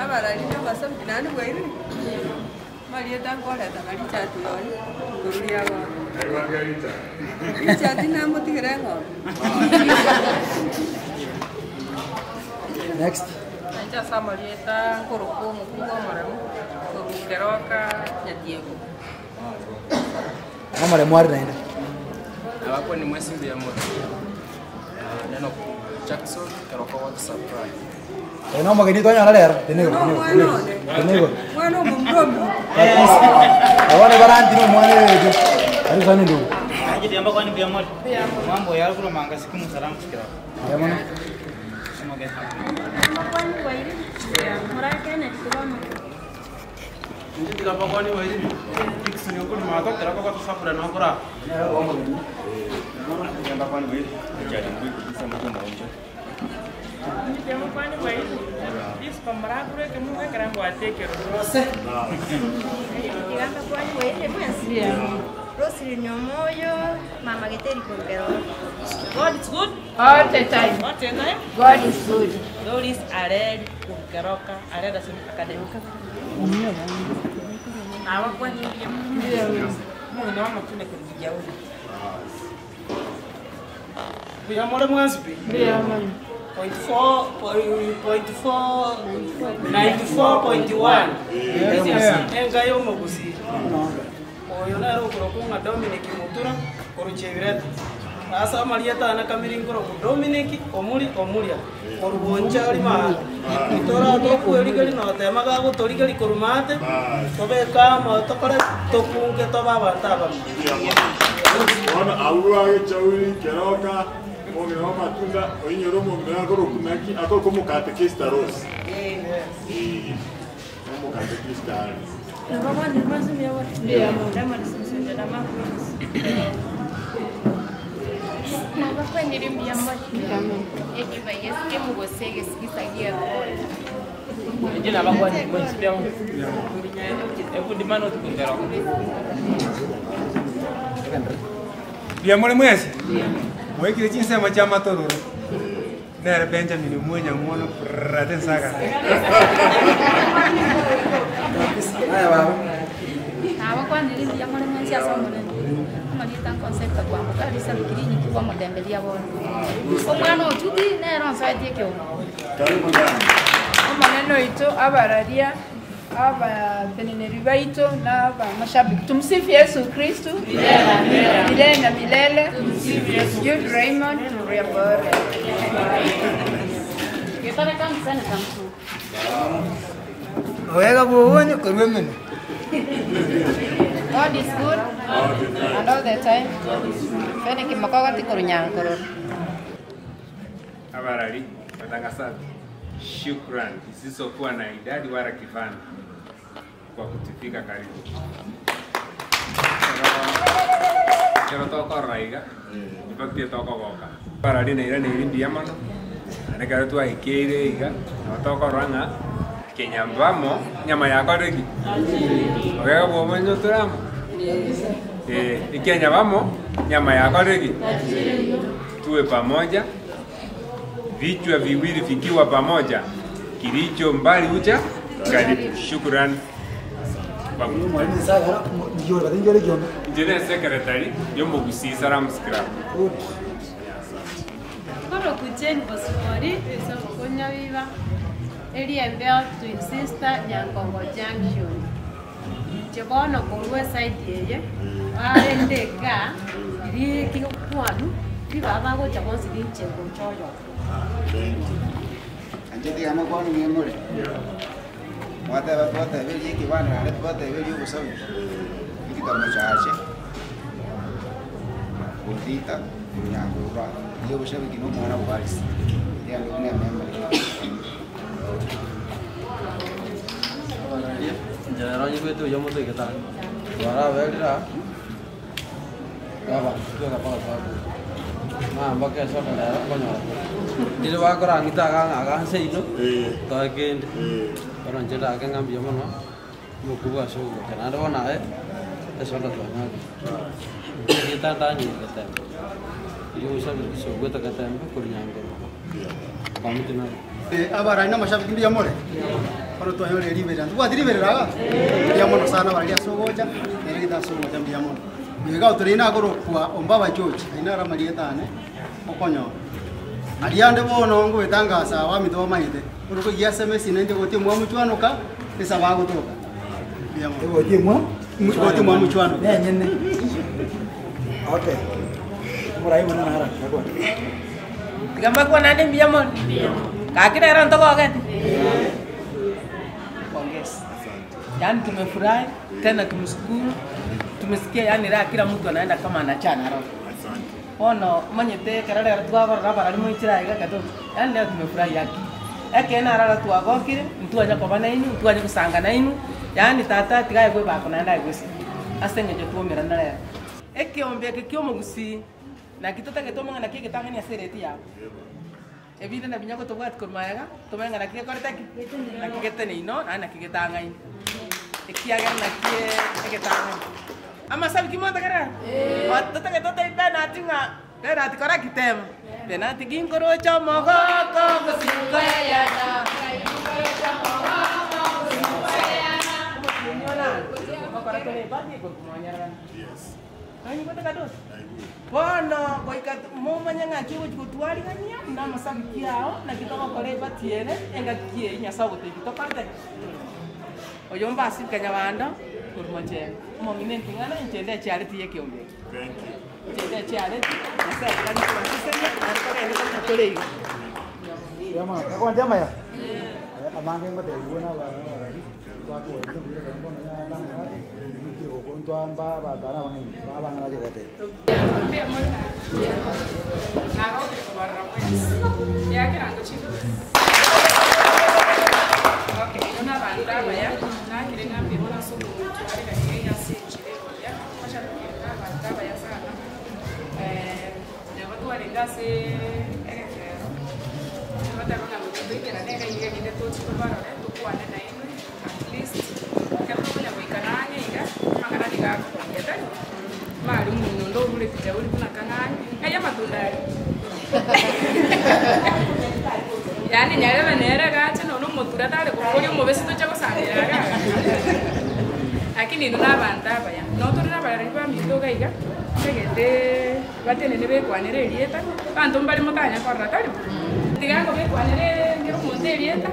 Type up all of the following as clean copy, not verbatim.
Abarari na abasabi naende bwairire? Amarieta nkoreta na Richard nonye korwa riagondo. Richard namotigere eng'ombe. Next. Nainche ase amarieta nkorokwa omokungu omoremu korwa Keroka Nyatieko. Omoremu are naende. Nabakoni mwesi mbuya more. Neno Jackson Keroka Water Supply. Oyo nomogeni twanyora rero. Tene igoro, tene igoro, tene igoro. Omwana omomura ominto. Kabisa. Abana baranti nomwana oyo. Karibu sana ndugu. Kwani mbuya more. Mambo ya kulomanga siku musalamu kushikira. Mbuya mono. Inche tiga mbakwanie bwairire, Dickson okori mato ekero agogotasabura nokora. Roselyn Omoyo, Mama Geteri Korokero. God is good. All the time. All the time. God is good. Doris Arel Kukeroka, Arel Academy. Abakwanire omong'ina w'amatunda korwa Kijauri. Mbuya more mwensi pi? Point four, point four, 94.1. Enga y'omogusi. Oyo nere okorokwa ng'a Dominic Mutura korwa Chebiret. Ase amarieta ane kamiri nkorokwa Dominic Omuri Omuria korwa Bonchari Maate. Itoratokwerigeria notema gagotorigeria korwa maate tobeke amo tokore tokunge tobe abanto abamo. Bono agwo agechauri keroka omong'ina bw'amatunda oinyore omong'ina akorokwa naki akorokwa omokatekista Rose. Ee, omokatekista are. Nabakwanire mbuya more enyumba y'esitemu gose egesigisa giekore. Inche nabakwanire mwensi mbuya mono. Ekundi mano tukungeroka. Mbuya more mwensi? Mwaikire chinsemo chia amatororo. Nere Benjamin omwenyang'wono prrrate ensagara. Aye baba. Nabakwanire mbuya more mwensi ase Omonene. Amarieta nkonsenka kwamboka risabu kirinyi kigwamodemberia bono. Omwana o Judy nere onsoetie ekeoma. Omonene oito abararia abateneneri baito na abamashabiki. Tumsifu Yesu Kristu milele na milele. Jude Raymond Turiabore. Owega bwobonye korwa emenwa. God is good and all the time. Fene kimokogo tikorunyankorora. Abarari watangazaji, shukran zisizokuwa na idadi wala kifani. kwa kutufika karibu. Ekero tokorora iga, in fact etokogoka. Barari nairaneiri mbuya mono, naende ekero twaikeire iga, nabo tokorora ng'a kenyambamo enyama yakorire ki? Ogega bw'omonyo tore amo? Eh, ekianyabamo enyama yakorire ki? Tuwe pamoja, vichwa viwili vikiwa pamoja, kilicho mbali huja karibu. Shukran. Inche ne secretary y'omogusii Salams Club. Korokwa Jane Bosibori, ase Nyabiba, Eriembeo Twin Sister, Nyankongo Junction. Inche bono korwa eside eye, barende igaa, riria kigokwanwa, ribaga bagocha bonsi ninche ngocha oyomo. Inche tiga nakwane ng'a more, mwateba twateberia ekebanda naende twateberia obosabi, Victor Mochache, Otita, Onyango Rwa, riria oboshabiki na omwana bwarisi, riria ande buna ememba Inche nero nyigwete buya omonto oigetane, twaraberire aa, abanto tweka mpaka twakure, ng'a mpaka esoda rero nkonyora tore. Ndire bakorang'ita iga ng'a iga nseino, toe kende, bono inche ndake ng'a mbuya mono, omokubwa ase ogocha naende bono aye, esoda twanyorire. Inche erieta ndanyore getembe, riria ogosabera ogwete getembe korwa nyangoru, kwamete naro. Abarari na amashabiki mbuya more? Bono twanyorire riberera, ntobwati riberera iga? Mbuya mono sana abarari ase ogocha, nere gete ase ogocha mbuya mono. Iga tore nakorokwa Ombaba George, ayio naro amarieta ane okonyora. Aria ande bono ngobetangasa abaminto bamanyete, orokoigia SMS naintwe gotia mwamochwanoka, ase abagotoka. Mbuya mono. Egotia mwa? Gotia mwamochwanoka. Nenyene. Okay. Omorai monene nara, nakwane. Tiga mbakwane naende mbuya mono. Gaki rero ntogogete. Pongezi. Yaani tumefurahi tena tumshukuru, tumesikia yaani raha kila mtu anaenda kama anachana roho. Bono omanyete ekero rero twakorora abarari moichire aiga ekero yaani leo tumefurahi haki. Ekeene aroro twagokire, ntwanya koba nainwe, ntwanya gosanga nainwe, yaani tata tiga aye bwebako naende aye bwesike ase eng'encho twaumerana rero. Ekeombe eke kia omogusii. Naki totagete omong'ina ki egetang'ani ase ereti yabo? Ebinde nabinya gotobwati korwa magega, tomanye ng'a naki gekorete ki? Naki geteneino naende naki getang'aine. Ekiagera naki egetang'ani. Amasabu ki motegerere? Totagete totebi penalty ng'a penalty kora ki? Tema. Penalty ginkoroche omogoko gosikoeyana. Omotienyi one okora tore ebati ekorwa komonyererana. Naigwete kadosi? Bono goika momanye ng'aki ogochia gotwarigania buna amasabiki ao, naki togokora ebati ere engaki eye Nyasae ogotebia tokorete ki? Oyo mbasibika nyabando korwa mochengo, omong'ina enting'ana inche inde echiareti y'ekeombe eke. Inche inde echiareti, Nyasae tiga kobasesenia naende togende buna tore iga. Akonde amaya? Amange ngotebiwa na abarari. Nagokire kobarora mwensi. Eakera ngochia Okay, inwe na abanto abaya, nakire ng'a mbuya mono ase omonto areganie iga ase enchera ebuya, mashabiki na abanto abaya sana. Nabo twarenge ase egetero, togoteba ng'a goika toikerane iga iga erinde toche tobarore, tokwane nainwe, at least ekero tokonya goikana ang'e iga, amang'ana nigo akogokia tari? Mari omonto onde orure epicha ori buna kang'ang'e, ng'ai amatunda aria? Yaani nyarebe nere agache nonya omotura tare koboria omobesi toche gosangira iga iga. Lakini inwe na abanto abaya, noo tore na abareri baminto iga iga, ntagete batenene bekwanere erieta, abanto mbare motanya korora tari bo? Tiga ngobekwanere kera omonto erieta,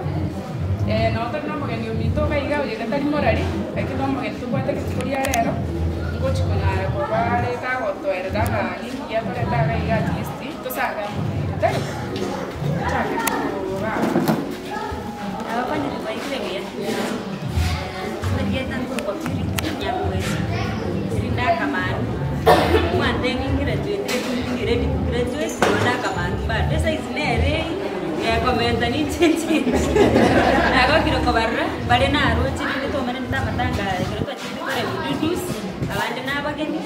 noo tore na omogeni ominto iga iga oyo iga tari morari, lakini nomogeni tobwate rituko ria rero, ngochi konyara koba are kagotoerera ng'a ninki giatoreta iga iga at least tosabe amang'ana, tari bo? Tochake korora aba. Abakwanire baigure buya. Erieta nkorokwa Purity Nyamwesi, erinde akamanu, omwante ngraduate grade graduate bono akamanu bado esize nere eywo, gekomenta ninchenchiri. Nagokire kobarora, baria naroche rinde twaumeranete amatanga. amatanga ekero twachete kore introduce, abande na abageni,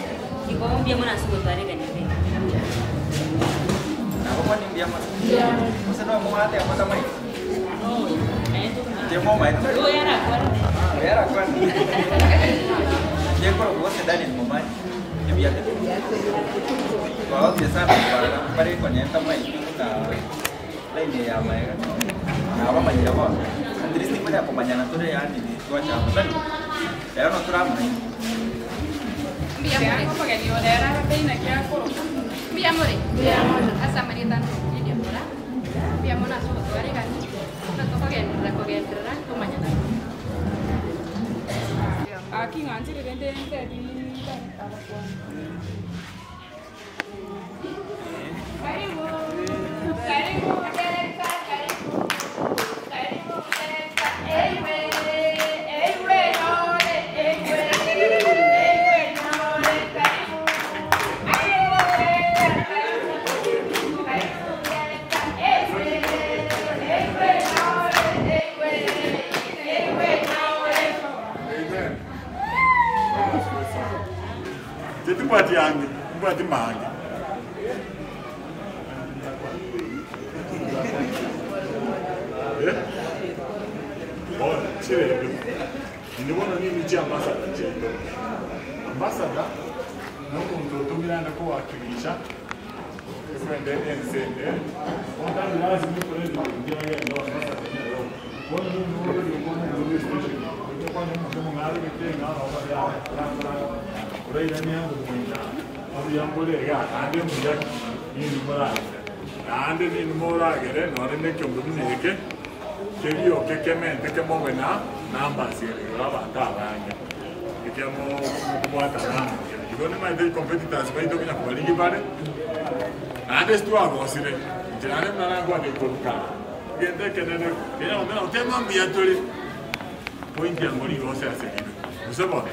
igo mbuya mono ase ogotwaregania thank you. Nabo mbuya mono. Gose no omwate amatamaiti. Mbuya more. Ase amarieta ntokirie mura. Mbuya mono ase ogotwaregani. Buna tokogenderera kogenderera tomanyana. Aki ng'anchire rende ntebi abakwana. Karibu. Karibu Delta, karibu. Karibu Delta. Eiwe, eiwe nore, eiwe. Eiwe nore, karibu. Karibu Delta, karibu. Karibu Delta. Eiwe, eiwe nore, eiwe. Eiwe nore. Amen. Tetibwati yange, mbwati mange. Eh? Bona, chirebe. Ndibona nini chi ambassador chendo. Ambassador nomuntu otumirana kuwakilisha friend ensende. Ondani lazima ikolezi ngira ndo ambassador nero. Bona nini uri ukona ndio station. Kwa nini mtu mngalo kitenga au ya uraira ni yangu mwinda. Abu yambole ga ande muya ni mora. Ande ni mora gere no ne kyombo bineke. Kerio kekemente kemogena namba siere abantu abange. Ekemo kubwata namba. Igo ni my competitors baito kunya kubalingi pale. Ande situagosire. Njirane mnarangu agekoruka. Gende kenene. Kenya omena utema mbia tuli. Point ya ngori yose asekire. Usebona?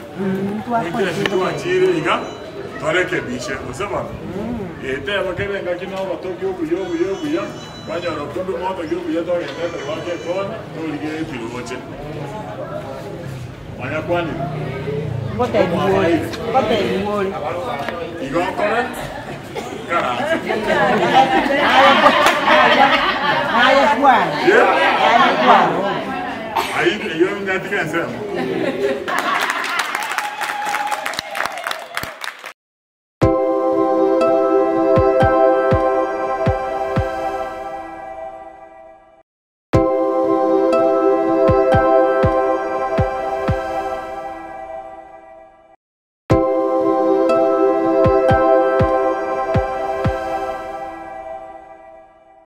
Point ya situachire iga torekebishe. Usebona? Ete abakerenga kino abatoki obuya obuya obuya. Banyora kumbe moto obuya togendete gwake kona torige ekiroche. Wanyakwanire. Igo nkore karanse. Haya bwana. Aí, eu ainda te cansamos.